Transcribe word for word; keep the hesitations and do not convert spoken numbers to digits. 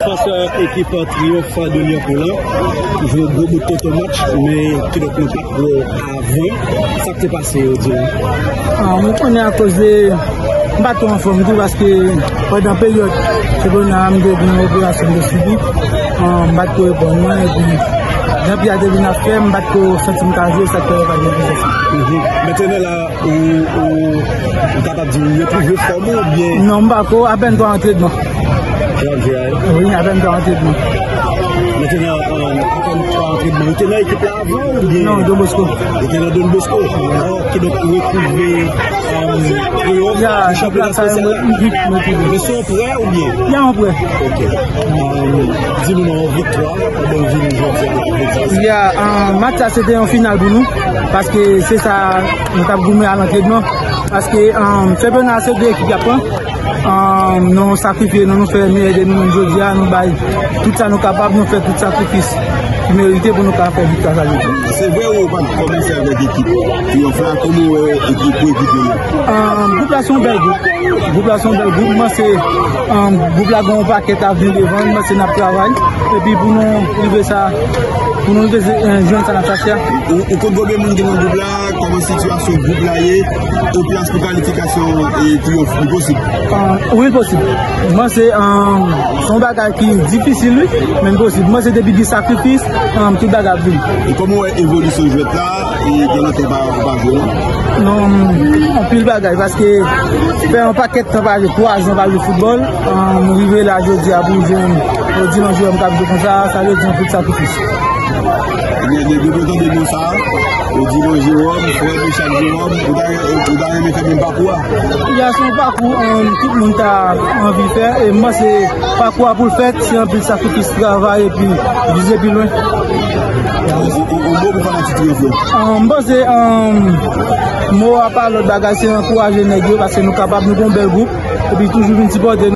Fas, euh, ekip Triyonf de Lyon Kolan jwe gwo bout tonton match, men kidonk nou pa t wè w avan. Sa k te pase yo di nou? Ah, nou konnen akoz de m pa t twò anfòm tou, paske pandan peryòd se konnen m te gen yon operasyon m te sibi. Ah, m pa t ko reponn mwen, epi jan pye a te vin ap fè, m pa t ko santi m ka jwe, sa k fè yo pa t gen plis. Mhm. Mentnan la, ou, ou, ou kapab di ou retwouve fòm ou oubyen? Non, m pa ko, apèn twa antrenman. Twa jwe a, wi? Wi, apèn twa antrenman. Mentnan, euh, apèn twa antrenman. Ou te nan ekip la avan oubyen? Non, Don Bosco. Ou te nan Don Bosco. Oh, kidonk ou retwouve, euh, Triyonf, ya, chanpyona sa, sosyal la. Wi, wi, wi. Men se yon prè oubyen? Ya, yon prè. Ok. Euh, di nou non, viktwa, kòman w vin jodi a? Ya, euh, match la se te yon final pou nou, paske se sa nou t ap goumen a lantrenman, paske, euh, chanpyona se de ekip y ap pran. Euh, nou sakrifye nou, nou fè meyè de nou menm jodi a, nou bay tout sa nou kapab, nou fè tout sakrifis ki merite pou nou ka fè viktwa sa jodi. Se vre ou pa t kòmanse avèk ekip Triyonf la, kòman w wè ekip, koekipye yo? Euh, gwoup la se yon bèl gwoup. Gwoup la se yon bèl gwoup. M panse, euh, gwoup la gen yon pakèt avni devan l. M panse n ap travay. Epi pou nou rive sa, pou nou rive, euh, jwenn sa n ap chache a. Ou, ou konn konbyen moun ki nan gwoup la, kòman sitiyasyon gwoup la ye, ou plas pou kalifikasyon e Triyonf, li posib? Euh, wi, l posib. M panse, euh, se yon bagay ki difisil, wi, men l posib. M panse depi gen sakrifis, euh, tout bagay ap vini. E kòman w wè evolisyon jwèt la? E gen lontan pa, pa jwe, non? Non, anpil bagay, paske fè yon pakèt tan pa jwe, twa zan pa jwe foutbòl, ah, m rive la jodi a pou jwenn, euh, dimanch jwè m k ap jwe konsa, sa vle di anpil sakrifis. Ebyen, de, depi w tande non sa, ou di non Jewòm, frè Michel Jewòm, ou ta, ou ta renmen fè menm pakou a? Ya, se yon pakou, euh, tout moun ta anvi fè, e m panse pakou a pou l fèt, se anpil sakrifis, travay, epi vize pi lwen. Yon, yon, yon mo pou fanatik Triyonf yo. Ah, m panse, ah, mo a pa lòt bagay, se ankouraje nèg yo, paske nou kapab, nou gon bèl gwoup, epi toujou vin sipòte nou.